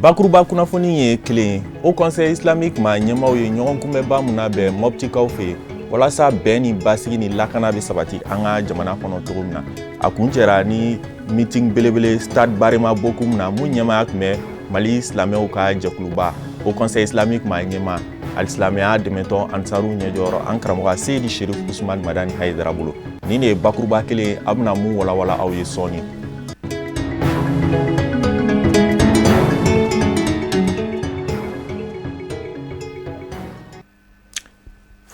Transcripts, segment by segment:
Bakuruba kunnafoni ye kelen ye. Haut Conseil islamique maa ɲɛmaaw ye ɲɔgɔn kunbɛnba mun labɛn Mɔptikaw fɛ yen walasa bɛn ni basigi ni lakana bɛ sabati an ka jamana kɔnɔ cogo min na, a kuncɛra ni meeting belebele stade Barema Bokum na, mun ɲɛmaaya tun bɛ Mali silamɛw ka jɛkuluba Haut Conseil islamique maa ɲɛmaa, alisilamɛya dɛmɛtɔn Ansaru ɲɛjɔyɔrɔ, an karamɔgɔ Seyidi Sherif Usman Madani Hayidara bolo. Nin de ye bakuruba kelen ye, a bɛna mun walawala aw ye sɔɔni.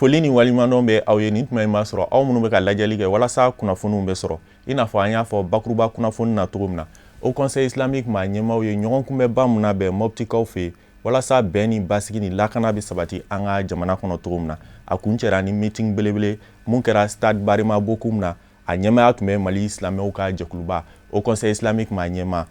Foli ni waleɲumandɔn bɛ aw ye nin tuma in b'a sɔrɔ aw minnu bɛ ka lajɛli kɛ walasa kunnafoniw bɛ sɔrɔ, i n'a fɔ an y'a fɔ bakuruba kunnafoni na cogo min na. Haut Conseil islamique maa ɲɛmaaw ye ɲɔgɔn kunbɛnba mun labɛn Mɔptikaw fɛ yen walasa bɛn ni basigi ni lakana bɛ sabati an ka jamana kɔnɔ cogo min na, a kuncɛra ni meeting belebele mun kɛra stade Barema Bokum na. A ɲɛmaaya tun bɛ Mali silamɛw ka jɛkuluba Haut Conseil islamique maa ɲɛmaa,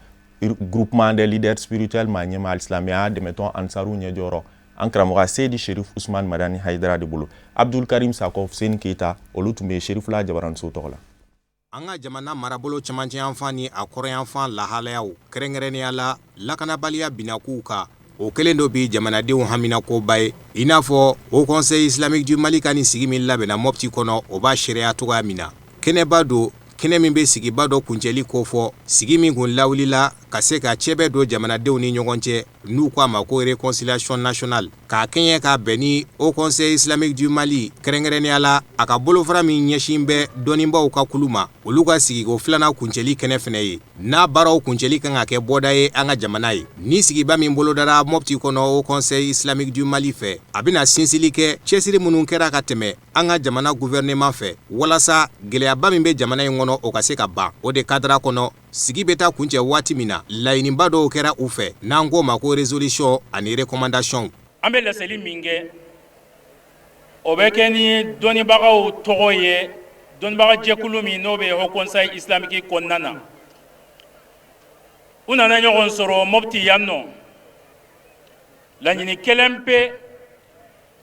groupement des leaders spirituels maa ɲɛmaa, alisilamɛya dɛmɛtɔn Ansaru ɲɛjɔyɔrɔ, an karamɔgɔ Seyidi Sherif Usman Madani Hayidara de bolo. Abdul Karim Sakɔ, Fuseni Keyita, olu tun bɛ Sherifula jabaraniso tɔgɔ la. An ka jamana marabolo cɛmancɛyanfan ni a kɔrɔnyanfan lahalayaw, kɛrɛnkɛrɛnnenya la lakanabaliya binnakuw kan, o kɛlen don bi jamanadenw haminakoba ye. I n'a fɔ Haut Conseil islamique du Mali ka nin sigi min labɛnna Mɔpti kɔnɔ, o b'a seereya cogoya min na. Kɛnɛba don, kɛnɛ min bɛ sigiba dɔ kuncɛli kofɔ, sigi min kun lawulila ka se ka cɛbɛ don jamanadenw ni ɲɔgɔn cɛ, n'u ko a ma ko réconciliation nationale, k'a kɛɲɛ ka bɛn ni Haut Conseil islamique du Mali, kɛrɛnkɛrɛnnenya la a ka bolofara min ɲɛsin bɛ dɔnnibaaw ka kulu ma, olu ka sigiko filanan kuncɛli kɛnɛ fɛnɛ ye, n'a baaraw kuncɛli kan ka kɛ bɔda ye an ka jamana ye. Ni sigiba min bolodara Mɔpti kɔnɔ Haut Conseil islamique du Mali fɛ, a bɛna sinsili kɛ cɛsiri minnu kɛra ka tɛmɛ an ka jamana gouvernement fɛ walasa gɛlɛyaba min bɛ jamana in kɔnɔ, o ka se ka ban. O de cadre kɔnɔ, sigi bɛ taa kuncɛ waati min na, laɲiniba dɔw kɛra u fɛ, n'an k'o ma ko résolution ani recommandation. An bɛ laseli min kɛ, o bɛ kɛ ni dɔnnibagaw tɔgɔ ye, dɔnnibagajɛkulu min n'o bɛ Haut Conseil islamique kɔnɔna na. U nana ɲɔgɔn sɔrɔ Mɔpti yan nɔ, laɲini kelen pe: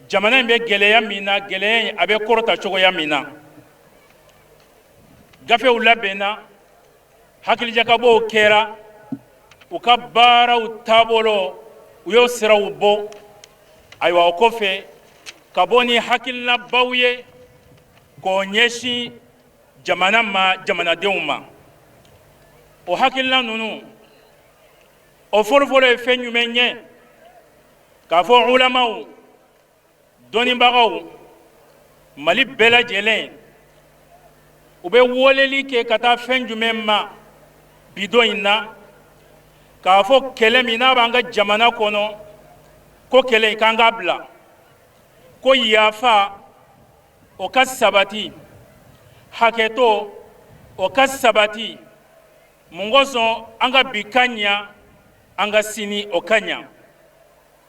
jamana in bɛ gɛlɛya min na, gɛlɛya in a bɛ kɔrɔta cogoya min na. Gafew labɛnna, hakilijakabɔw kɛra, u ka baaraw taabolo, u y'o siraw bɔ. Ayiwa, o kɔfɛ ka bɔ ni hakilinabaw ye k'o ɲɛsin jamana ma, jamanadenw ma. O hakilina ninnu, o fɔlɔfɔlɔ ye fɛn jumɛn ye? K'a fɔ ulamaw, dɔnnibagaw, Mali bɛɛ lajɛlen, u bɛ weleli kɛ ka taa fɛn jumɛn ma bi don in na? K'a fɔ kɛlɛ min n'a b'an ka jamana kɔnɔ, ko kɛlɛ in k'an k'a bila, ko yafa o ka sabati, hakɛto o ka sabati. Mun kosɔn? An ka bi ka ɲa, an ka sini o ka ɲa.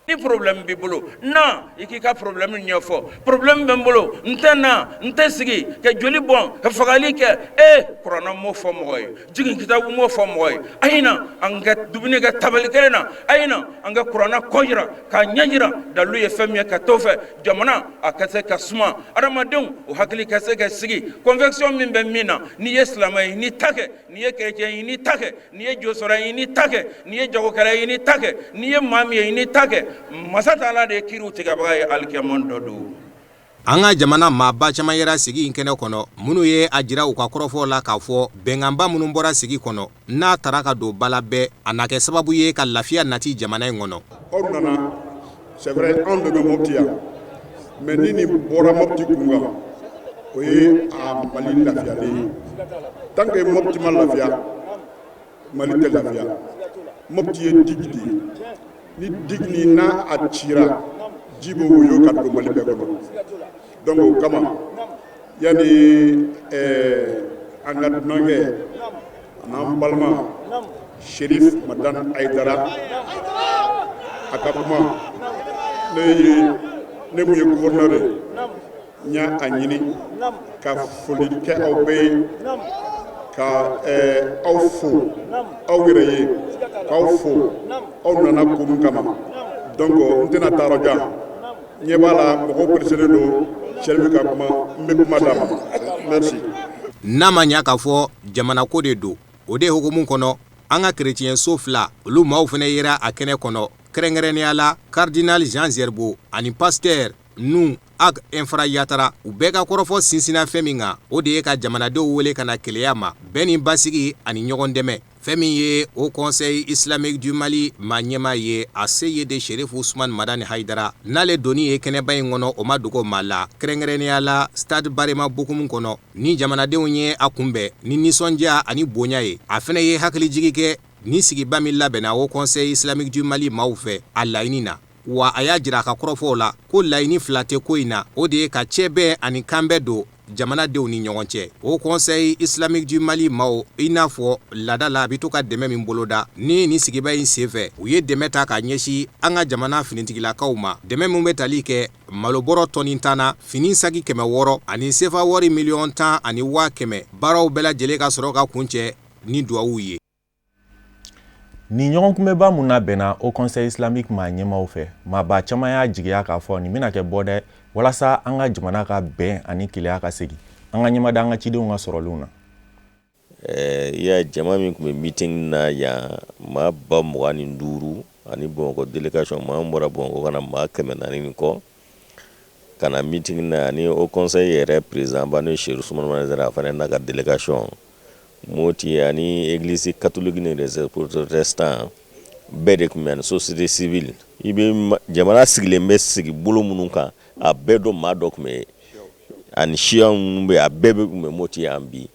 Ni problème b'i bolo, na i k'i ka problème ɲɛfɔ. Problème bɛ n bolo, n tɛ na, n tɛ sigi ka joli bɔn, ka fagali kɛ. Ee, kuranɛ m'o fɔ mɔgɔ ye, jigin kitabu m'o fɔ mɔgɔ ye. A ye na an ka dumuni kɛ tabali kelen na, a ye na an ka kuranɛ kɔ jira k'a ɲɛ jira, dalilu ye fɛn min ye ka t'o fɛ, jamana a ka se ka suma, adamadenw o hakili ka se ka sigi. Conviction min bɛ min na, n'i ye silamɛ ye, n'i ta kɛ, n'i ye chrétien ye, n'i ta kɛ, n'i ye josɔrɔ ye, n'i ta kɛ, n'i ye jagokɛla ye, n'i ta kɛ, n'i ye maa min ye, n'i ta kɛ, masa taala de ye kiriw tigɛbaga ye alikiyama dɔ don. An ka jamana maaba caman yera sigi in kɛnɛ kɔnɔ, minnu ye a jira u ka kɔrɔfɔw la k'a fɔ bɛnkanba minnu bɔra sigi kɔnɔ, n'a tara ka don ba la bɛɛ, a na kɛ sababu ye ka lafiya nati jamana in kɔnɔ. Aw nana, c'est vrai, anw de bɛ Mopti yan, mais ni nin bɔra Mopti kun kan, o ye a Mali lafiyalen ye. Tant que Mopti ma lafiya, Mali tɛ lafiya. Mopti ye digue de ye. Ni digue nin n'a a cira, ji bɛ woyo ka don Mali bɛɛ kɔnɔ. Donc o kama, yanni an ka dunankɛ an'an balima Sherif Madani Hayidara a ka kuma, ne ye ne mun ye gouverneur ye, n y'a a ɲini ka foli kɛ aw bɛɛ ye, ka aw fo aw yɛrɛ ye, k'aw fo aw nana ko min kama. Donc n tɛna taa yɔrɔ jan, ɲɛ b'a la mɔgɔw pressélen don. Sherif ka kuma, n bɛ kuma d'a ma. Merci. N'a ma ɲa k'a fɔ jamana ko de don, o de hukumu kɔnɔ, An ka kerecɛnso fila, olu maaw fana yera a kɛnɛ kɔnɔ, kɛrɛnkɛrɛnnenya la cardinal Jean Zerbo ani pasteur Nu Ag Infra Yatara. U bɛɛ ka kɔrɔfɔ sinsinna fɛn min kan, o de ye ka jamanadenw wele ka na kelenya ma, bɛn ni basigi ani ɲɔgɔn dɛmɛ. Fɛn min ye Haut Conseil islamique du Mali maa ɲɛmaa ye, a Seyidi Chérif Ousmane Madani Haidara, n'ale donni ye kɛnɛba in kɔnɔ, o ma dogo maa la, kɛrɛnkɛrɛnnenya la stade Barema Bokumu kɔnɔ, ni jamanadenw ye a kunbɛn ni nisɔndiya ani bonya ye. A fana ye hakilijigin kɛ ni sigiba min labɛnna Haut Conseil islamique du Mali maaw fɛ, a laɲini na. Wa a y'a jira a ka kɔrɔfɔw la ko laɲini fila tɛ ko in na, o de ye ka cɛbɛn ani kanbɛn don jamanadenw ni ɲɔgɔn cɛ. Haut Conseil islamique du Mali maaw, i n'a fɔ laada la, a bɛ to ka dɛmɛ min boloda ni nin sigiba in senfɛ, u ye dɛmɛ ta k'a ɲɛsin an ka jamana finitigilakaw ma, dɛmɛ min bɛ tali kɛ malobɔrɔ tɔni 10 na, fini saki 600 ani sefa wari 10,100,000. Baaraw bɛɛ lajɛlen ka sɔrɔ ka kuncɛ ni duwawu ye. Nin ɲɔgɔnkunbɛnba mun labɛnna Haut Conseil islamique maa ɲɛmaaw fɛ, maaba caman y'a jigiya k'a fɔ nin bɛna kɛ bɔda walasa an ka jamana ka bɛn ani kelenya ka segin. An ka ɲɛmada an ka cidenw ka sɔrɔlenw na. I y'a jama min tun bɛ meeting na yan, maa 25,000, ani Bamakɔ délégation, maa min bɔra Bamakɔ ka na, maa 400 ni kɔ ka na meeting na, ani Haut Conseil yɛrɛ président ba, n'o ye Chérif Ousmane Madani, a fana n'a ka délégation. Moti ani église catholique ni les protestants bɛɛ de tun bɛ, ani société civile. I bɛ jamana sigilen bɛ sigi bolo minnu kan, a bɛɛ dɔn maa dɔ tun bɛ, ani siya minnu bɛ, a bɛɛ bɛ tun bɛ Moti yan bi.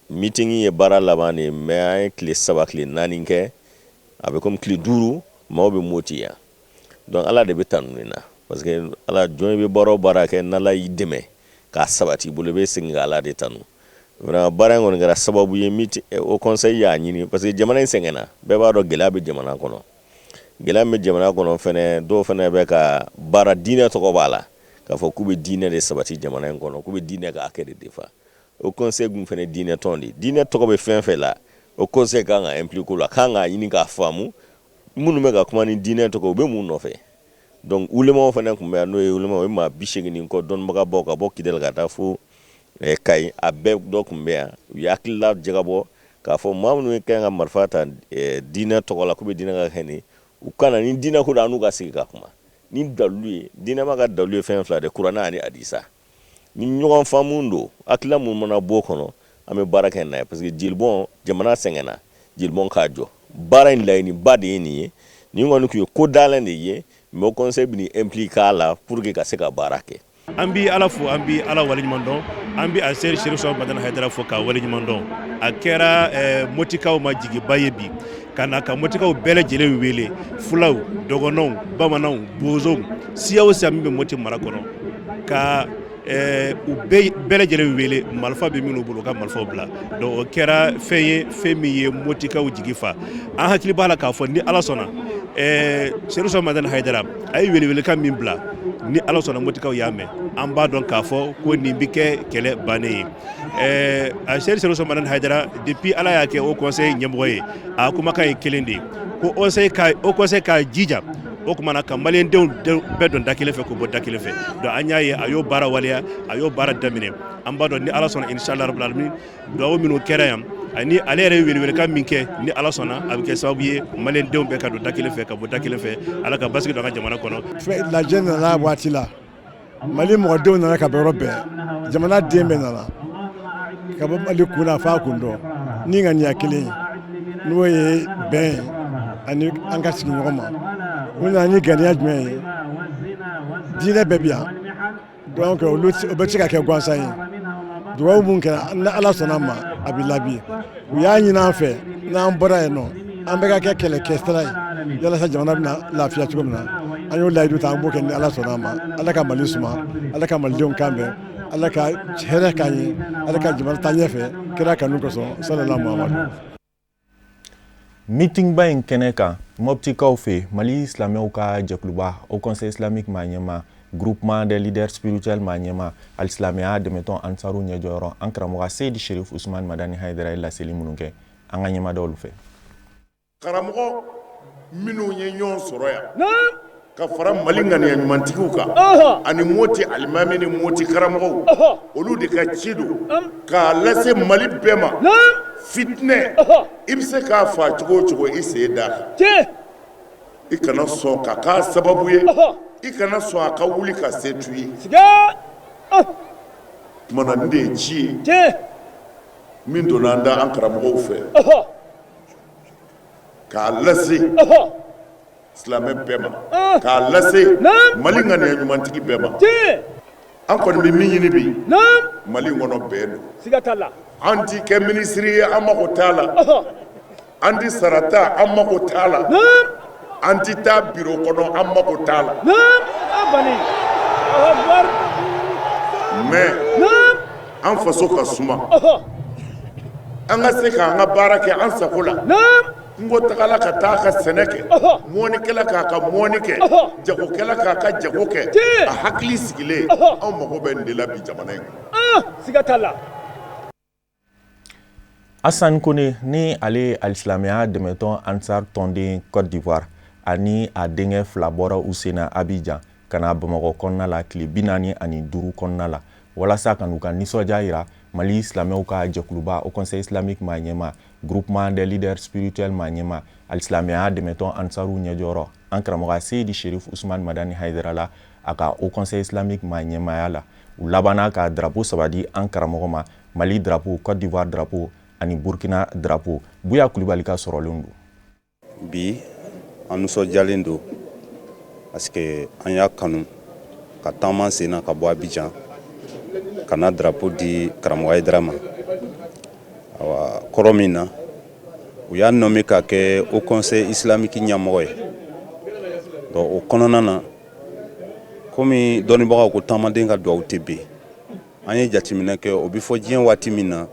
Meeting ye baara laban de ye, mais an ye tile 3, tile 4 kɛ, a bɛ komi tile 5, maaw bɛ Moti yan. Donc Ala de bɛ tanu nin na, parce que Ala jɔn, i bɛ baara o baara kɛ, n'Ala y'i dɛmɛ k'a sabati i bolo, i bɛ segin ka Ala de tanu. Vraiment, baara in kɔni kɛra sababu ye. Meeting, Haut Conseil y'a ɲini, parce que jamana in sɛgɛnna, bɛɛ b'a dɔn gɛlɛya bɛ jamana kɔnɔ. Gɛlɛya min bɛ jamana kɔnɔ fɛnɛ, dɔw fɛnɛ bɛ ka baara, diinɛ tɔgɔ b'a la, k'a fɔ k'u bɛ diinɛ de sabati jamana in kɔnɔ, k'u bɛ diinɛ ka hakɛ de defa. Haut Conseil dun fɛnɛ diinɛ tɔn de, diinɛ tɔgɔ bɛ fɛn fɛn la, Haut Conseil kan ka impliquer o la, kan k'a ɲini k'a faamu minnu bɛ ka kuma ni diinɛ tɔgɔ, u bɛ mun nɔfɛ. Donc ulemaw fana tun bɛ yan, n'o ye ulemaw, o ye maa 80 ni kɔ, dɔnnibagabaw, ka bɔ Kidali ka taa fo Kayi, a bɛɛ dɔ tun bɛ yan. U ye hakilila jagabɔ k'a fɔ maa minnu kan ka marifa ta diinɛ tɔgɔ la, k'u bɛ diinɛ ka kɛ, u kana ni diinɛ ko an n'u ka sigi ka kuma ni dalu ye. Diinɛma ka dalu ye fɛn fila de, kuranɛ ani hadisa. Ni ɲɔgɔn faamu don, hakilila mun mana bɔ kɔnɔ, an bɛ baara kɛ n'a ye, parce que jelibɔn, jamana sɛgɛnna, jelibɔn k'a jɔ. Baara in laɲiniba de ye nin ye. Nin kɔni tun ye ko dalen de ye, mais Haut Conseil bɛ nin impliquer a la pour que ka se ka baara kɛ. An bi Ala fo, an bi Ala waleɲuman dɔn, an bi a seri Chérif Ousmane Madani Haidara fo k'a waleɲuman dɔn. A kɛra Motikaw ma jigiba ye bi ka na ka Motikaw bɛɛ lajɛlen wele, fulaw, dɔgɔnɔw, bamananw, bozow, siya o siya min bɛ Moti mara kɔnɔ, ka u bɛɛ lajɛlen wele, marifa bɛ minnu bolo, u ka marifaw bila. Donc o kɛra fɛn ye, fɛn min ye Motikaw jigi fa. An hakili b'a la k'a fɔ ni Ala sɔnna, Chérif Ousmane Madani Haidara a ye welewelekan min bila, ni Ala sɔnna, Motikaw y'a mɛn, an b'a dɔn k'a fɔ ko nin bɛ kɛ kɛlɛ bannen ye. A Chérif Ousmane Madani Haidara, depuis Ala y'a kɛ Haut Conseil ɲɛmɔgɔ ye, a kumakan ye kelen de ye, ko Haut Conseil k'a jija o tuma na ka maliyɛndenw bɛɛ don da kelen fɛ k'u bɔ da kelen fɛ. Donc an y'a ye a y'o baara waleya, a y'o baara daminɛ. An b'a dɔn ni Ala sɔnna, inshallah rabbil alamin, dugawu minnu kɛra yan ani ale yɛrɛ ye welewelekan min kɛ, ni Ala sɔnna, a bɛ kɛ sababu ye maliyɛndenw bɛɛ ka don da kelen fɛ ka bɔ da kelen fɛ. Ala ka basigi don an ka jamana kɔnɔ. Lajɛ nana waati la, Mali mɔgɔdenw nana ka bɔ yɔrɔ bɛɛ, jamana den bɛɛ nana ka bɔ Mali kun na f'a kun dɔn ni ŋaniya kelen ye, n'o ye bɛn ani an ka sigi ɲɔgɔn ma. U nana ni ŋaniya jumɛn ye? Diinɛ bɛɛ bi yan, donc olu o bɛ se ka kɛ gansan ye. Dugawu mun kɛra, ni Ala sɔnna ma, a bɛ laabi. U y'a ɲini an fɛ, n'an bɔra yen nɔ, an bɛ ka kɛ kɛlɛkɛ sira ye yalasa jamana bɛna lafiya cogo min na. An y'o layidu ta, an b'o kɛ ni Ala sɔnna a ma. Ala ka Mali suma, Ala ka malidenw kan bɛn, Ala ka hɛrɛ k'an ye, Ala ka jamana taa ɲɛfɛ kira kanu kosɔn, sallallahu Muhamadu. Meetingba in kɛnɛ kan Moptikaw fɛ, Mali silamɛw ka jɛkuluba Haut Conseil islamique maa ɲɛmaa, groupement des leaders spirituels maa ɲɛmaa, alisilamɛya dɛmɛtɔn Ansaru ɲɛjɔyɔrɔ, an karamɔgɔ Seyidi Chérif Ousmane Madani Haidara ye laseli minnu kɛ, an ka ɲɛmadaw olu fɛ. Karamɔgɔ minnu ye ɲɔgɔn sɔrɔ yan ka fara Mali ŋaniya ɲumantigiw kan ani Moti alimami ni Moti karamɔgɔw, olu de ka ci don k'a lase Mali bɛɛ ma. Fitinɛ, i bɛ se k'a faa cogo o cogo, i sen d'a kan. I kana sɔn ka k'a sababu ye, i kana sɔn a ka wuli ka se to i ye. Tuma na nin de ye ci ye min donna an da an karamɔgɔw fɛ k'a lase silamɛ bɛɛ ma, k'a lase Mali ŋaniya ɲumantigi bɛɛ ma. An kɔni bɛ min ɲini bi Mali kɔnɔ, bɛn don. An ti kɛ minisiri ye, an mako t'a la. An ti sara ta, an mako t'a la. An ti taa biro kɔnɔ, an mako t'a la. Mais an faso ka suma, an ka se k'an ka baara kɛ an sago la. Kungotagala ka taa ka sɛnɛ kɛ, mɔnikɛla k'a ka mɔni kɛ, jagokɛla k'a ka jago kɛ a hakili sigilen. Anw mago bɛ nin de la bi jamana in kɔnɔ. Siga t'a la. Asan Kone ni ale ye alisilamɛya dɛmɛtɔn Ansar tɔnden Côte d'Ivoire, ani a denkɛ fila bɔra u sen na Abidjan ka na Bamakɔ kɔnɔna la tile 45 kɔnɔna la, walasa ka n'u ka nisɔndiya yira Mali silamɛw ka jɛkuluba Haut Conseil islamique maa ɲɛma, Groupement des leaders spirituels maa ɲɛma, alisilamɛya dɛmɛtɔn Ansaru ɲɛjɔyɔrɔ, an karamɔgɔ Seyidi Sherif Usman Madani Hayidara la, a ka Haut Conseil islamique maa ɲɛmaya la. U labanna ka drapeau saba di an karamɔgɔ ma: Mali drapeau, Côte d'Ivoire drapeau ani Burkina drapeau. Buya Kulibali ka sɔrɔlenw don. Bi, an nisɔndiyalen don parce que an y'a kanu ka taama sen na ka bɔ Abidjan ka na drapeau di karamɔgɔ Hayidara ma. Awa, kɔrɔ min na u y'a nommé ka kɛ Haut Conseil islamique ɲɛmɔgɔ ye, donc o kɔnɔna na, komi dɔnnibagaw ko taamaden ka duwawu tɛ ben, an ye jateminɛ kɛ, o bɛ fɔ diɲɛ waati min na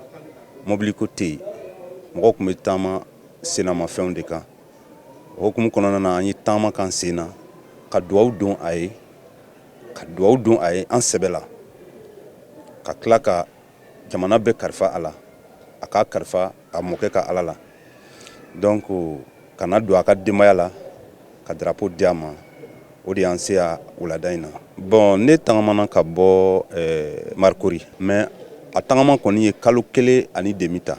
mɔbiliko tɛ yen, mɔgɔw tun bɛ taama sennamafɛnw de kan. O hukumu kɔnɔna na, an ye taama kan sen na ka duwawu don a ye, ka duwawu don a ye an sɛbɛ la, ka tila ka jamana bɛɛ kalifa a la, a k'a kalifa a mɔkɛ ka Ala la. Donc ka na don a ka denbaya la ka drapeau di a ma, o de y'an se yan wulada in na. Bon, ne tagamana ka bɔ Marcory, mais a tagama kɔni ye kalo kelen ani demi ta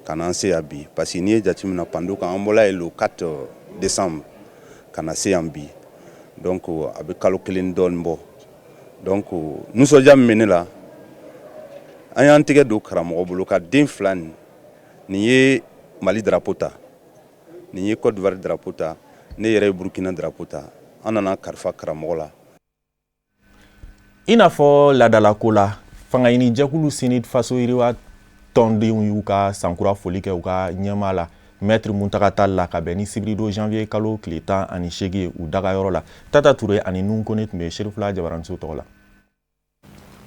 ka n'an se yan bi, parce que n'i ye jateminɛ pando kan, an bɔla yen le 4 décembre ka na se yan bi, donc a bɛ kalo kelen dɔɔnin bɔ. Donc nisɔndiya min bɛ ne la, an y'an tɛgɛ don karamɔgɔ bolo ka den fila nin, nin ye Mali drapeau ta, nin ye Côte d'Ivoire drapeau ta, ne yɛrɛ ye Burkina drapeau ta, an nana kalifa karamɔgɔ la. I n'a fɔ ladalako la, fangaɲini jɛkulu CNID Faso Yiriwa tɔndenw y'u ka sankura foli kɛ u ka ɲɛmaa la, Maître Muntaga Tall la, ka bɛn ni sibiridon janvier kalo tile 18 ye u dagayɔrɔ la. Tata Ture ani Nuhu Kone tun bɛ Serifula Jabaraniso tɔgɔ la.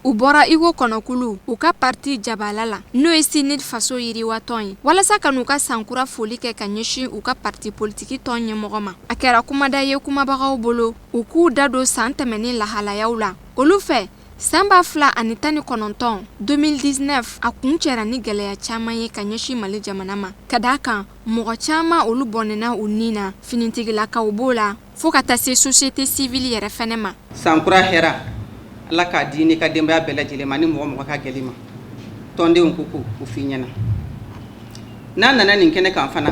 U bɔra iko kɔnɔkulu u ka parti jabala la, n'o ye CNID Faso Yiriwa tɔn ye, walasa ka n'u ka sankura foli kɛ ka ɲɛsin u ka parti politiki tɔn ɲɛmɔgɔ ma. A kɛra kumada ye kumabagaw bolo u k'u da don san tɛmɛnen lahalayaw la. Olu fɛ, san 2019, 2019, a kun cɛra ni gɛlɛya caman ye ka ɲɛsin Mali jamana ma, ka da kan mɔgɔ caman olu bɔnɛna u ni na, finitigilakaw b'o la, fo ka taa se société civile yɛrɛ fɛnɛ ma. Sankura hɛra, Ala k'a di n'i ka denbaya bɛɛ lajɛlen ma, ni mɔgɔ mɔgɔ ka gɛlɛn ma. Tɔndenw ko ko o f'i ɲɛna n'a nana nin kɛnɛ kan fana.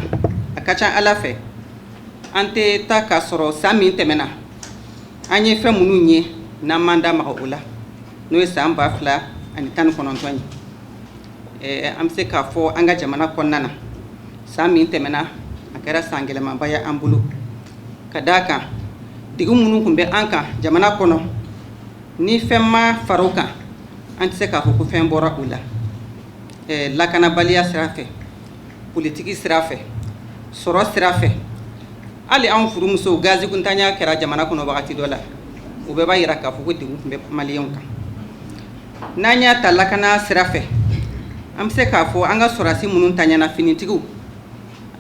A ka ca Ala fɛ, an tɛ taa k'a sɔrɔ san min tɛmɛna, an ye fɛn minnu ye n'an m'an da maga o la, n'o ye san 2019 ye. An bɛ se k'a fɔ an ka jamana kɔnɔna na, san min tɛmɛna, a kɛra san gɛlɛmanba ye an bolo, ka d'a kan degun minnu tun bɛ an kan jamana kɔnɔ, ni fɛn ma fara o kan, an tɛ se k'a fɔ ko fɛn bɔra o la. Lakanabaliya sira fɛ, politiki sira fɛ, sɔrɔ sira fɛ, hali anw furumusow, gazi kuntanya kɛra jamana kɔnɔ wagati dɔ la. O bɛɛ b'a jira k'a fɔ ko degun tun bɛ maliyɛnw kan. N'an y'a ta lakana sira fɛ, an bɛ se k'a fɔ an ka sɔrɔdasi minnu taɲana, finitigiw,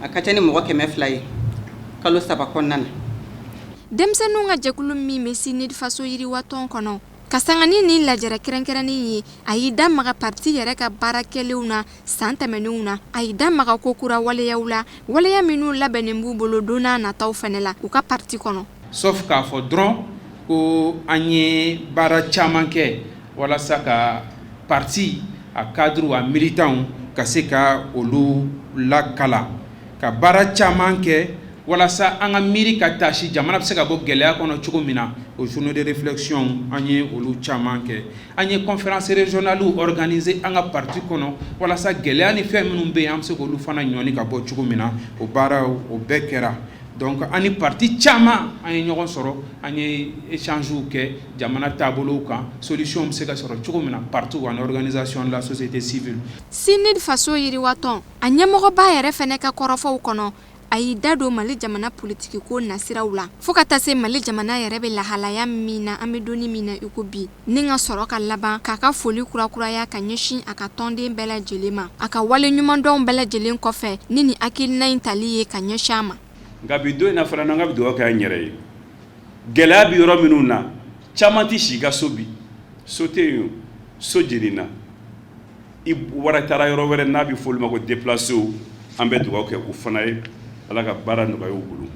a ka ca ni mɔgɔ 200 ye kalo 3 kɔnɔna na. Denmisɛnninw ka jɛkulu min bɛ CNID Faso Yiriwa tɔn kɔnɔ, ka sanga ni nin lajɛrɛ kɛrɛnkɛrɛnnen ye, a y'i da maga parti yɛrɛ ka baara kɛlenw na san tɛmɛnenw na. A y'i da maga ko kura waleyaw la, waleya minnu labɛnnen b'u bolo don n'a nataw fɛnɛ la u ka parti kɔnɔ. Sauf k'a fɔ dɔrɔn ko an ye baara caman kɛ walasa ka parti a cadre, a militants ka se ka olu lakalan, ka baara caman kɛ walasa an ka miiri ka taasi jamana bɛ se ka bɔ gɛlɛya kɔnɔ cogo min na. O journée de réflexion, an ye olu caman kɛ. An ye conférence régionale organiser an ka parti kɔnɔ walasa gɛlɛya ni fɛn minnu bɛ yen, an bɛ se k'olu fana ɲɔni ka bɔ cogo min na. O baaraw, o bɛɛ kɛra. Donc an ni parti caman, an ye ɲɔgɔn sɔrɔ, an ye échange kɛ jamana taabolow kan, solution bɛ se ka sɔrɔ cogo min na, parti ani organisation de la société civile. CNID Faso Yiriwatɔn, a ɲɛmɔgɔba yɛrɛ fɛnɛ ka kɔrɔfɔw kɔnɔ, a y'i da don Mali jamana politiki ko nasiraw la, fo ka taa se Mali jamana yɛrɛ bɛ lahalaya min na an bɛ donni min na i ko bi, ni ka sɔrɔ ka laban k'a ka foli kurakuraya ka ɲɛsin a ka tɔnden bɛɛ lajɛlen ma, a ka wale ɲumandɔnw bɛɛ lajɛlen kɔfɛ ni nin hakilina in tali ye ka ɲɛsin a ma. Nka bi don in na fana, n'an ka dugawu kɛ an yɛrɛ ye, gɛlɛya bɛ yɔrɔ minnu na, caman tɛ si ka so bi, so tɛ yen, so jenina, i wara taara yɔrɔ wɛrɛ, n'a bɛ fɔ olu ma ko déplacés. An bɛ dugawu kɛ u fana ye, Ala ka baara nɔgɔya u bolo.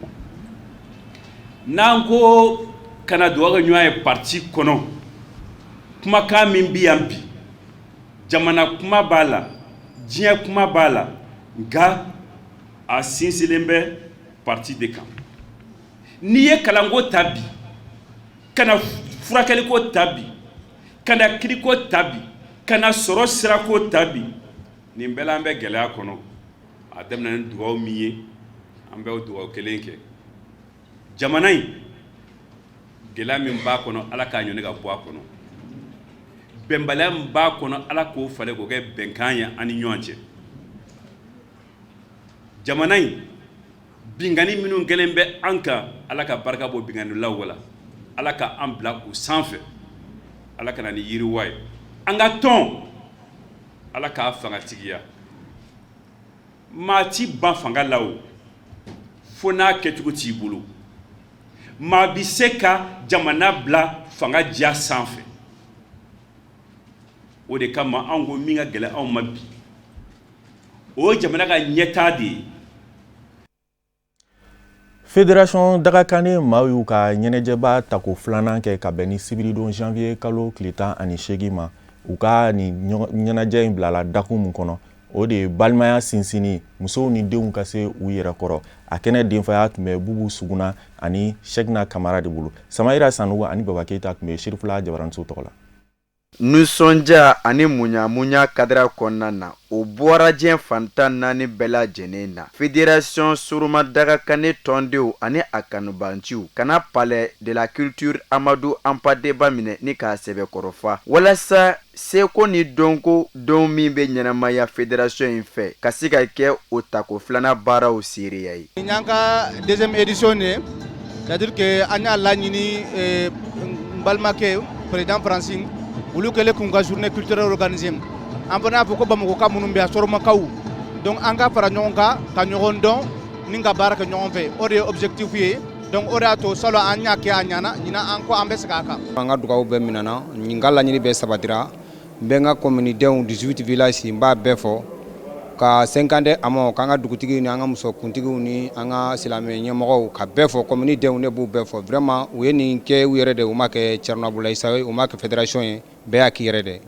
N'an ko kana dugawu kɛ ɲɔgɔn ye parti kɔnɔ, kumakan min bɛ yan bi, jamana kuma b'a la, diɲɛ kuma b'a la, nka a sinsinlen bɛ parti de kan. N'i ye kalanko ta bi, ka na furakɛliko ta bi, ka na kiriko ta bi, ka na sɔrɔ sirako ta bi, nin bɛɛ la an bɛ gɛlɛya kɔnɔ. A daminɛ ni dugawu min ye, an bɛ o dugawu kelen kɛ. Jamana in, gɛlɛya min b'a kɔnɔ, Ala k'a ɲɔni ka bɔ a kɔnɔ. Bɛnbaliya min b'a kɔnɔ, Ala k'o falen k'o kɛ bɛnkan ye an ni ɲɔgɔn cɛ. Jamana in, binkanni minnu kɛlen bɛ an kan, Ala ka barika bɔ binkannilaw la, Ala ka an bila u sanfɛ, Ala ka na ni yiriwa ye. An ka tɔn, Ala k'a fangatigiya. Maa ti ban fanga la o, fo n'a kɛcogo t'i bolo. Maa bi se ka jamana bila fanga diya sanfɛ. O de kama anw ko min ka gɛlɛn anw ma bi, o ye jamana ka ɲɛtaa de ye. Fédération Dagakane maaw y'u ka ɲɛnajɛba tako filanan kɛ ka bɛn ni sibiridon janvier kalo tile 18 ma. U ka nin ɲɛnajɛ in bilala dakun mun kɔnɔ, o de ye balimaya sinsinni, musow ni denw ka se u yɛrɛ kɔrɔ. A kɛnɛ denfaya tun bɛ Bubu Suguna ani Sɛkina Kamara de bolo. Samayira Sanugu ani Baba Keyita tun bɛ Sirifila Jabaranso tɔgɔ la. Nisɔndiya ani muɲamuɲa kadira kɔnɔna na, o bɔra diɲɛ fantan naani bɛɛ lajɛlen na. Fédération Soroma Dagakane tɔndenw ani a kanubanciw kana Palais de la Culture Amadou Hampâté Bâ minɛ ni k'a sɛbɛkɔrɔ fa, walasa seko ni dɔnko don min bɛ ɲɛnamaya fédération in fɛ ka se ka kɛ o tako filanan baaraw seereya ye. Nin y'an ka deuxième édition de ye, c'est à dire que an y'a laɲini n balimakɛ président Francine, olu kɛlen k'u ka journée culturelle organiser, an fana y'a fɔ ko Bamakɔka minnu bɛ yan, Soromakaw, donc an ka fara ɲɔgɔn kan ka ɲɔgɔn dɔn ni ka baara kɛ ɲɔgɔn fɛ. O de ye objectif ye. Donc o de y'a to salon an y'a kɛ, a ɲɛna. Ɲinan, an ko an bɛ segin a kan. An ka dugawu bɛɛ minɛna, n ka laɲini bɛɛ sabatira. N bɛ n ka commune denw, 18 villages, n b'a bɛɛ fɔ ka 52 hameaux, k'an ka dugutigi ni an ka musokuntigiw ni an ka silamɛ ɲɛmɔgɔw ka bɛɛ fɔ. Commune denw, ne b'u bɛɛ fɔ. Vraiment, u ye nin kɛ u yɛrɛ de, u ma kɛ Thierno Abdoulaye Sawo ye, u ma kɛ fédération ye, bɛɛ y'a k'i yɛrɛ de.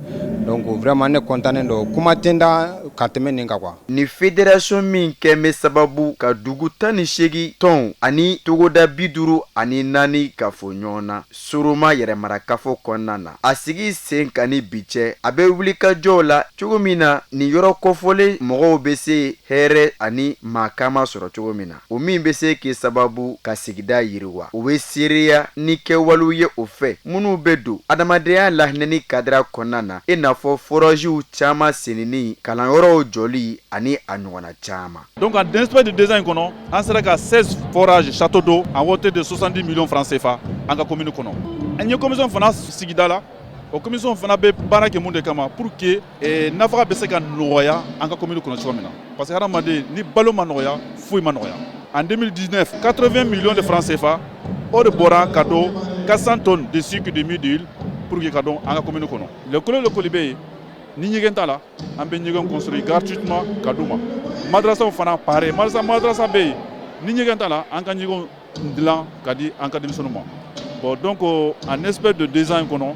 Donc vraiment, ne content don, kuma tɛ n da ka tɛmɛ nin kan quoi. Ni fédération min kɛ bɛ sababu ka dugu 18 tɔnw ani togoda 54 ka fɔ ɲɔgɔn na Soroma yɛrɛmarakafo kɔnɔna na, a sigi sen kan ni bi cɛ, a bɛ wulikajɔw la cogo min na nin yɔrɔ kofɔlen mɔgɔw bɛ se hɛrɛ ani maakama sɔrɔ cogo min na, o min bɛ se k'i sababu ka sigida yiriwa. O bɛ seereya ni kɛwalew ye o fɛ minnu bɛ don adamadenya lahinɛni kadira kɔnɔna na, i n'a fɔ foragew caman senni, kalanyɔrɔw jɔli ani a ɲɔgɔnna caman. Donc en l'espace de 2 ans in kɔnɔ, an sera ka 16 forages château d'eau en hauteur de 70 millions francs CFA an ka commune kɔnɔ. An ye commission fana sigida la. O commission fana bɛ baara kɛ mun de kama? Pour que nafaga bɛ se ka nɔgɔya an ka commune kɔnɔ cogo min na, parce que hadamaden ni balo ma nɔgɔya, foyi ma nɔgɔya. En 2019, 80 millions de francs CFA, o de bɔra ka don 400 tonnes de sucre de mil d'huile pour que ka don an ka commune kɔnɔ. L'école, l'école bɛ yen ni ɲɛgɛn t'a la, an bɛ ɲɛgɛn construire gratuitement ka d'u ma. Madrasaw fana pareil, madrasa bɛ yen ni ɲɛgɛn t'a la, an ka ɲɛgɛnw dilan ka di an ka denmisɛnninw ma. Bon, donc en espace de 2 ans in kɔnɔ,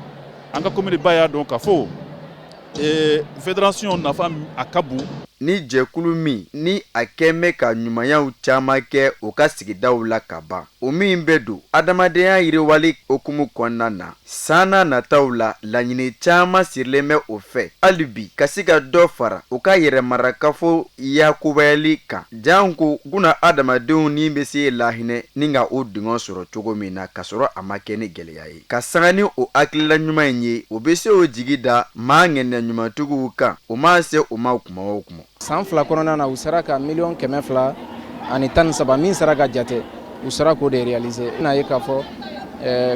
an ka commune ba y'a dɔn ka fɔ Fédération nafa a ka bon. Ni jɛkulu min ni a kɛn bɛ ka ɲumanyaw caman kɛ u ka sigidaw la ka ban, o min bɛ don adamadenya yiriwali hukumu kɔnɔna na, san na nataw la, laɲini caman sirilen bɛ o fɛ hali bi ka se ka dɔ fara u ka yɛrɛmarakafo yakubayali kan, janko buna adamadenw ni bɛ se lahinɛ ni ka o dungɔ sɔrɔ cogo min na, k'a sɔrɔ a ma kɛ ni gɛlɛya ye. Ka sanga ni o hakilila ɲuman in ye, o bɛ se o jigi da maa ŋaniya ɲumantigiw kan, o maa se o ma kuma o kuma. San 2 kɔnɔna na, u sera ka miliyɔn 213 min sera ka jate, u sera k'o de réaliser. N'a ye k'a fɔ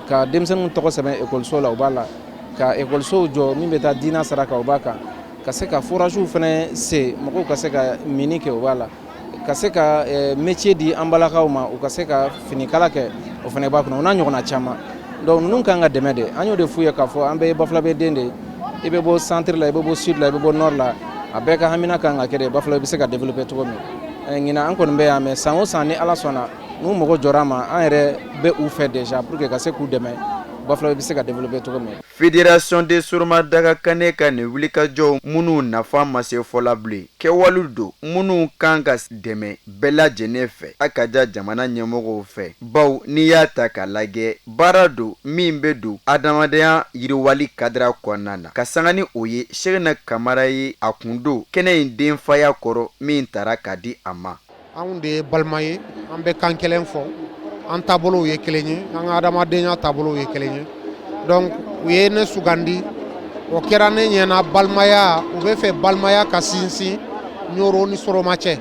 ka denmisɛnninw tɔgɔ sɛbɛn ekɔliso la, o b'a la, ka ekɔlisow jɔ min bɛ taa diina sira kan, o b'a kan, ka se ka foragew fana sen mɔgɔw ka se ka mini kɛ, o b'a la, ka se ka métier di an balakaw ma, u ka se ka finikala kɛ, o fana b'a kɔnɔ, o n'a ɲɔgɔnna caman. Donc ninnu kan ka dɛmɛ de. An y'o de f'u ye k'a fɔ an bɛɛ ye Bafulabe den de ye. I bɛ bɔ centre la, i bɛ bɔ sud la, i bɛ bɔ nord la, a bɛɛ ka hamina kan ka kɛ de Bafulabe bɛ se ka développer cogo min. Ɲinan an kɔni bɛ yan, mais san o san, ni Ala sɔnna, n'u mago jɔra an ma, an yɛrɛ bɛ u fɛ déjà pour que ka se k'u dɛmɛ Bafulabe bɛ se ka développer cogo min. Fédération de Soroma Dagakane ka nin wulikajɔw minnu nafa ma se fɔ la bilen, kɛwale don minnu kan ka dɛmɛ bɛɛ lajɛlen fɛ, a ka ja jamana ɲɛmɔgɔw fɛ, bawo n'i y'a ta k'a lajɛ, baara don min bɛ don adamadenya yiriwali kadira kɔnɔna na. Ka sanga ni o ye, Sɛkina Kamara ye a kun don kɛnɛ in denfaya kɔrɔ min tara ka di a ma. Anw de ye balima ye, an bɛ kan kelen fɔ, an taabolow ye kelen ye, an ka adamadenya taabolow ye kelen ye. Donc u ye ne sugandi, o kɛra ne ɲɛna balimaya, u bɛ fɛ balimaya ka sinsin Ɲoro ni Soroma cɛ.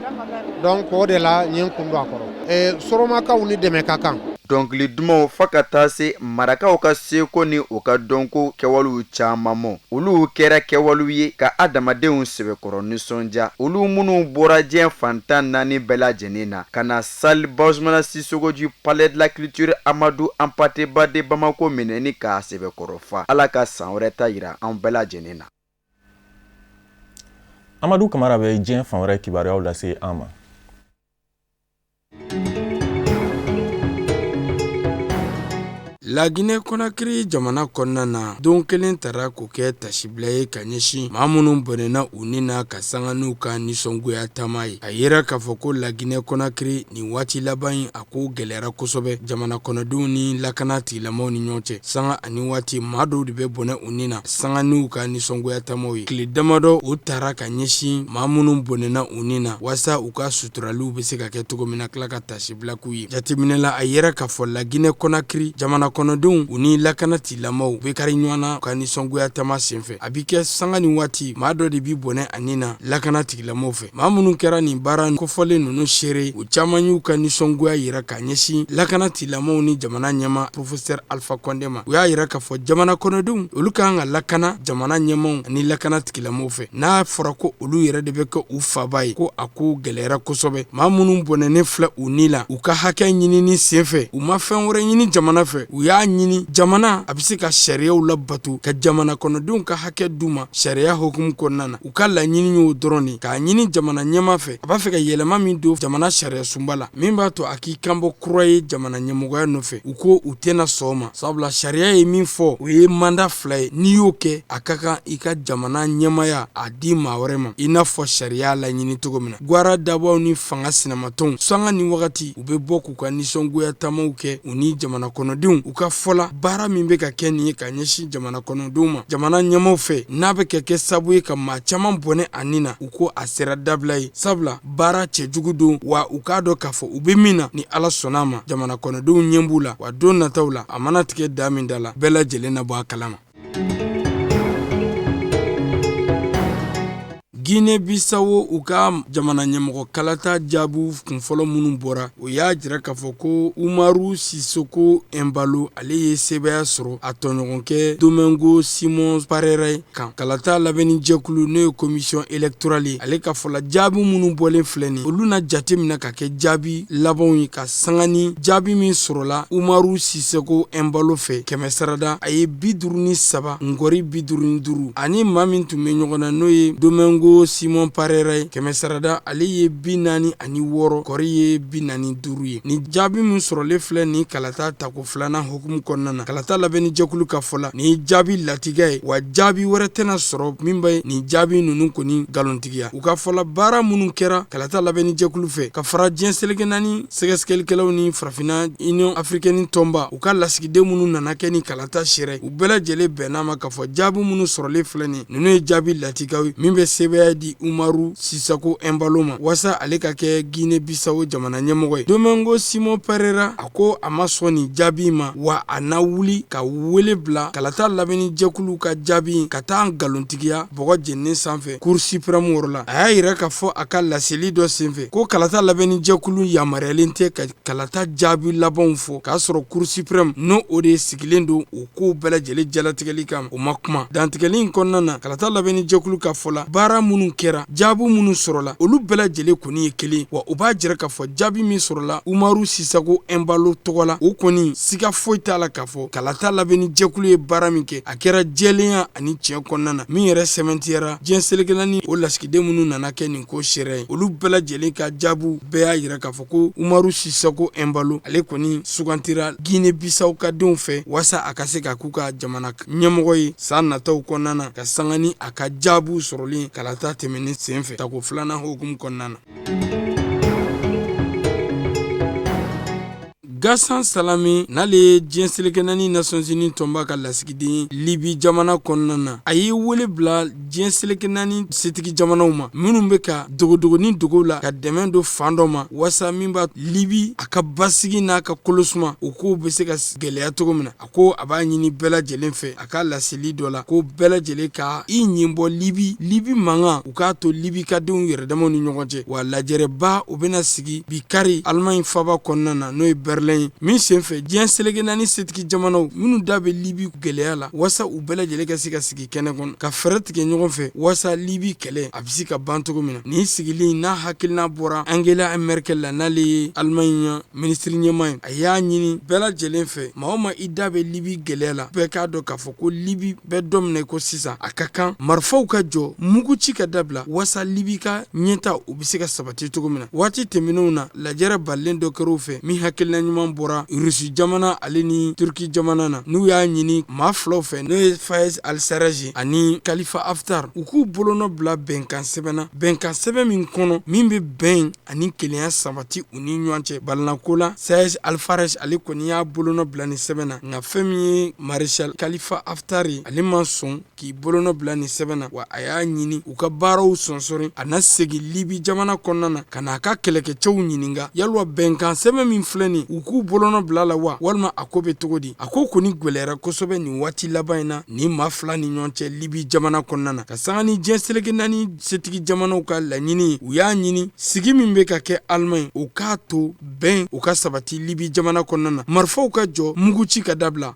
Donc o de la n ye n kun don a kɔrɔ. Soromakaw ni dɛmɛ ka kan. Dɔnkili dumanw fo ka taa se marakaw ka seko ni u ka dɔnko kɛwalew caman mɔ, olu kɛra kɛwalew ye ka adamadenw sɛbɛkɔrɔ nisɔndiya, olu minnu bɔra diɲɛ fan 14 bɛɛ lajɛlen na ka na salle Bazoumana Sissoko du Palais de la Culture Amadou Hampâté Bâ de Bamako minɛ ni k'a sɛbɛkɔrɔ fa. Ala ka san wɛrɛ ta yira an bɛɛ lajɛlen na. Amadu Kamara bɛ diɲɛ fan wɛrɛ kibaruyaw lase an ma. Laginɛ Kɔnakiri jamana kɔnɔna na, don kelen tara k'o kɛ tasibila ye ka ɲɛsin maa minnu bɔnɛna u ni na ka sanga n'u ka nisɔngoya taama ye. A yera k'a fɔ ko Laginɛ Kɔnakiri nin waati laban in, a ko gɛlɛyara kosɛbɛ jamana kɔnɔdenw ni lakana tigilamaw ni ɲɔgɔn cɛ. Sanga ani waati, maa dɔw de bɛ bɔnɛ u ni na sanga n'u ka nisɔngoya taamaw ye. Tile damadɔ o tara ka ɲɛsin maa minnu bɔnɛna u ni na waasa u ka suturaliw bɛ se ka kɛ cogo min na, tila ka tasibila k'u ye. Jateminɛ la, a yera k'a fɔ Laginɛ Kɔnakiri jamana kɔnɔdenw u ni lakana tigilamaw bɛ kari ɲɔgɔn na u ka nisɔngoya taama senfɛ. A bɛ kɛ sanga ni waati, maa dɔ de bɛ bɔnɛ a ni na lakana tigilamaw fɛ. Maa minnu kɛra nin baara kofɔlen ninnu seere, u caman y'u ka nisɔngoya yira ka ɲɛsin lakana tigilamaw ni jamana ɲɛmaa Professeur Alpha Condé ma. U y'a yira k'a fɔ jamana kɔnɔdenw olu ka kan ka lakana jamana ɲɛmaaw ani lakana tigilamaw fɛ. N'a fɔra ko olu yɛrɛ de bɛ kɛ u faba ye, ko a ko gɛlɛyara kosɛbɛ. Maa minnu bɔnɛnen filɛ u ni la u ka hakɛ ɲinini senfɛ, u ma fɛn wɛrɛ ɲini jamana fɛ, u y'a ɲini jamana a bɛ se ka sariyaw labato ka jamana kɔnɔdenw ka hakɛ d'u ma sariya hukumu kɔnɔna na. U ka laɲini y'o dɔrɔn de, k'a ɲini jamana ɲɛmaa fɛ a b'a fɛ ka yɛlɛma min don jamana sariya sunba la min b'a to a k'i kanbɔ kura ye jamana ɲɛmɔgɔya nɔfɛ. U ko u tɛna sɔn o ma, sabula sariya ye min fɔ, o ye manda 2 ye. N'i y'o kɛ, a ka kan i ka jamana ɲɛmaaya a di maa wɛrɛ ma, i n'a fɔ sariya laɲini cogo min na. Gwara dabaw ni fanga sinamatɔnw, sanga ni wagati u bɛ bɔ k'u ka nisɔngoya taamaw kɛ u ni jamana kɔnɔdenw. U ka fɔ la, baara min bɛ ka kɛ nin ye ka ɲɛsin jamana kɔnɔdenw ma jamana ɲɛmaaw fɛ, n'a bɛ ka kɛ sababu ye ka maa caman bɔnɛ a ni na, u ko a sera dabila ye, sabula baara cɛjugu don. Wa u k'a dɔn k'a fɔ u bɛ min na, ni Ala sɔnna a ma, jamana kɔnɔdenw ɲɛ b'u la, wa don nataw la, a mana tigɛ da min da la, bɛɛ lajɛlen na bɔ a kalama. Guinée Bissau, u ka jamana ɲɛmɔgɔ kalata jaabiw kunfɔlɔ minnu bɔra, o y'a jira k'a fɔ ko Umaru Sissoco Embalo, ale ye sebaaya sɔrɔ a tɔɲɔgɔnkɛ Domingo Simões Pereira kan. Kalata labɛnni jɛkulu, n'o ye commission électorale ye, ale ka fɔ la, jaabi minnu bɔlen filɛ nin, olu na jate minɛ ka kɛ jaabi labanw ye ka sanga ni jaabi min sɔrɔla Umaru Sissoco Embalo fɛ, kɛmɛ sarada a ye 53 ngɔri 55, ani maa min tun bɛ ɲɔgɔn na, n'o ye Domingo Domingo Simon Parera ye kɛmɛ sarada, ale ye 46, kɔri ye 45 ye. Ni jaabi min sɔrɔlen filɛ nin kalata tako filanan hukumu kɔnɔna na, kalata labɛnni jɛkulu ka fɔ la, nin jaabi latigɛ ye, wa jaabi wɛrɛ tɛna sɔrɔ min bɛ nin jaabi ninnu kɔni nkalontigiya. U ka fɔ la, baara minnu kɛra kalata labɛnni jɛkulu fɛ ka fara diɲɛ seleke naani sɛgɛsɛgɛlikɛlaw ni farafinna Union africaine tɔnba, u ka lasigiden minnu nana kɛ ni kalata seere, u bɛɛ lajɛlen bɛnna ma k'a fɔ jaabi minnu sɔrɔlen filɛ nin, ninnu ye jaabi latigɛw ye min bɛ sebaaya di Umaru Sisako Ɛnbalo ma waasa ale ka kɛ Guinée Bissau jamana ɲɛmɔgɔ ye. Domingo Simon Pereira, a ko a ma sɔn nin jaabi ma, wa a na wuli ka wele bila kalata labɛnni jɛkulu ka jaabi ka taa nkalontigiya bɔgɔ jeninen sanfɛ Cour suprême yɔrɔ la. A y'a yira k'a fɔ a ka laseli dɔ senfɛ ko kalata labɛnni jɛkulu yamaruyalen tɛ ka kalata jaabi labanw fɔ k'a sɔrɔ Cour suprême, n'o o de sigilen don o kow bɛɛ lajɛlen jalatigɛli kama, o ma kuma. Dantigɛli in kɔnɔna na, kalata labɛnni jɛkulu ka fɔ la, baara minnu kɛra, jaabi minnu sɔrɔla, olu bɛɛ lajɛlen kɔni ye kelen, wa u b'a jira k'a fɔ jaabi min sɔrɔla Umaru Sisako Ɛnbalo tɔgɔ la, o kɔni siga foyi t'a la k'a fɔ kalata labɛnni jɛkulu ye baara min kɛ, a kɛra jɛlenya ani tiɲɛ kɔnɔna na, min yɛrɛ sɛmɛntiyara diɲɛ seleke naani o lasigiden minnu nana kɛ nin ko seere ye, olu bɛɛ lajɛlen ka jaabiw bɛɛ y'a jira k'a fɔ ko Umaru Sisako Ɛnbalo, ale kɔni sugantira Guinée Bissau ka denw fɛ waasa a ka se ka k'u ka jamana ɲɛmɔgɔ ye san nataw kɔnɔna na, ka sanga ni a ka jaabiw sɔrɔlen kalata tɛmɛnen senfɛ tako filanan hukumu kɔnɔna na. Gasan Salame, n'ale ye diɲɛ seleke naani Nations Unies tɔnba ka lasigiden ye Libi jamana kɔnɔna na, a ye wele bila diɲɛ seleke naani setigi jamanaw ma minnu bɛ ka dogodogoni dogo la ka dɛmɛ don fan dɔ ma, waasa min b'a Libi a ka basigi n'a ka kolosuma, o kow bɛ se ka gɛlɛya cogo min na. A ko a b'a ɲini bɛɛ lajɛlen fɛ a ka laseli dɔ la ko bɛɛ lajɛlen ka i ɲin bɔ Libi, Libi mankan, u k'a to Libi ka denw yɛrɛdamaw ni ɲɔgɔn cɛ. Wa lajɛrɛba o bɛna sigi bi kari Allemagne faba kɔnɔna na, n'o ye Berlin ye, min senfɛ diɲɛ seleke naani setigi jamanaw minnu da bɛ Libi gɛlɛya la, waasa u bɛɛ lajɛlen ka se ka sigi kɛnɛ kɔnɔ ka fɛɛrɛ tigɛ ɲɔgɔn fɛ waasa Libi kɛlɛ a bɛ se ka ban cogo min na. Nin sigili n'a hakilina bɔra Angela Merkel la, n'ale ye Allemagne minisiri ɲɛmaa ye. A y'a ɲini bɛɛ lajɛlen fɛ, maa o maa i da bɛ Libi gɛlɛya la, bɛɛ k'a dɔn k'a fɔ ko Libi bɛ don min na ko sisan, a ka kan marifaw ka jɔ, muguci ka dabila, waasa Libi ka ɲɛta o bɛ se ka sabati cogo min na. Waati tɛmɛnenw na, lajɛrɛ balilen dɔ kɛra u fɛ min hakilina ɲuman bɔra Rusi jamana ale ni Turki jamana na, n'u y'a ɲini maa filaw fɛ, n'o ye Fayez al-Sarraj ani Khalifa Haftar, u k'u bolonɔ bila bɛnkan sɛbɛn na, bɛnkan sɛbɛn min kɔnɔ min bɛ bɛn ani kelenya sabati u ni ɲɔgɔn cɛ balinako la. Fayez al-Sarraj, ale kɔni y'a bolonɔ bila nin sɛbɛn na, nka fɛn min ye Maréchal Khalifa Haftar ye, ale ma sɔn k'i bolonɔ bila nin sɛbɛn na, wa a y'a ɲini u ka baaraw sonsori, a na segin Libi jamana kɔnɔna na ka n'a ka kɛlɛkɛcɛw ɲininka yalima bɛnkan sɛbɛn min filɛ nin, u k'u bolonɔ bila la wa, walima a ko bɛ cogo di. A ko kɔni gɛlɛyara kosɛbɛ nin waati laban in na nin maa fila ni ɲɔgɔn cɛ Libi jamana kɔnɔna na, ka sanga ni diɲɛ seleke naani setigi jamanaw ka laɲini. U y'a ɲini sigi min bɛ ka kɛ Allemagne, o k'a to bɛn o ka sabati Libi jamana kɔnɔna na, marifaw ka jɔ, muguci ka dabila.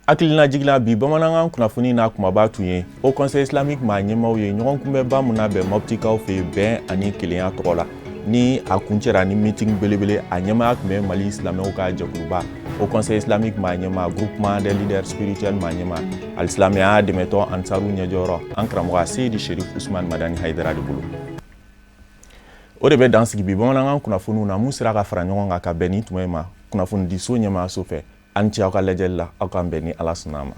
Hakilinajigin la, bi bamanankan kunnafoni n'a kumaba tun ye Haut Conseil islamique maa ɲɛmaaw ye ɲɔgɔn kunbɛnba min labɛn Moptikaw fɛ yen bɛn ani kelenya tɔgɔ la, ni a kuncɛra ni meeting belebele. A ɲɛmaaya tun bɛ Mali silamɛw ka jɛkuluba Haut Conseil islamique maa ɲɛmaa, groupement des leaders spirituels maa ɲɛmaa, alisilamɛya dɛmɛtɔn Ansaru ɲɛjɔyɔrɔ, an karamɔgɔ Seyidi Sherif Usman Madani Hayidara de bolo. O de bɛ dan sigi bi bamanankan kunnafoniw na mun sera ka fara ɲɔgɔn kan ka bɛn nin tuma in ma kunnafonidiso ɲɛmaayaso fɛ. Aw ni ce aw ka lajɛli la, aw k'an bɛn ni Ala sɔnna a ma.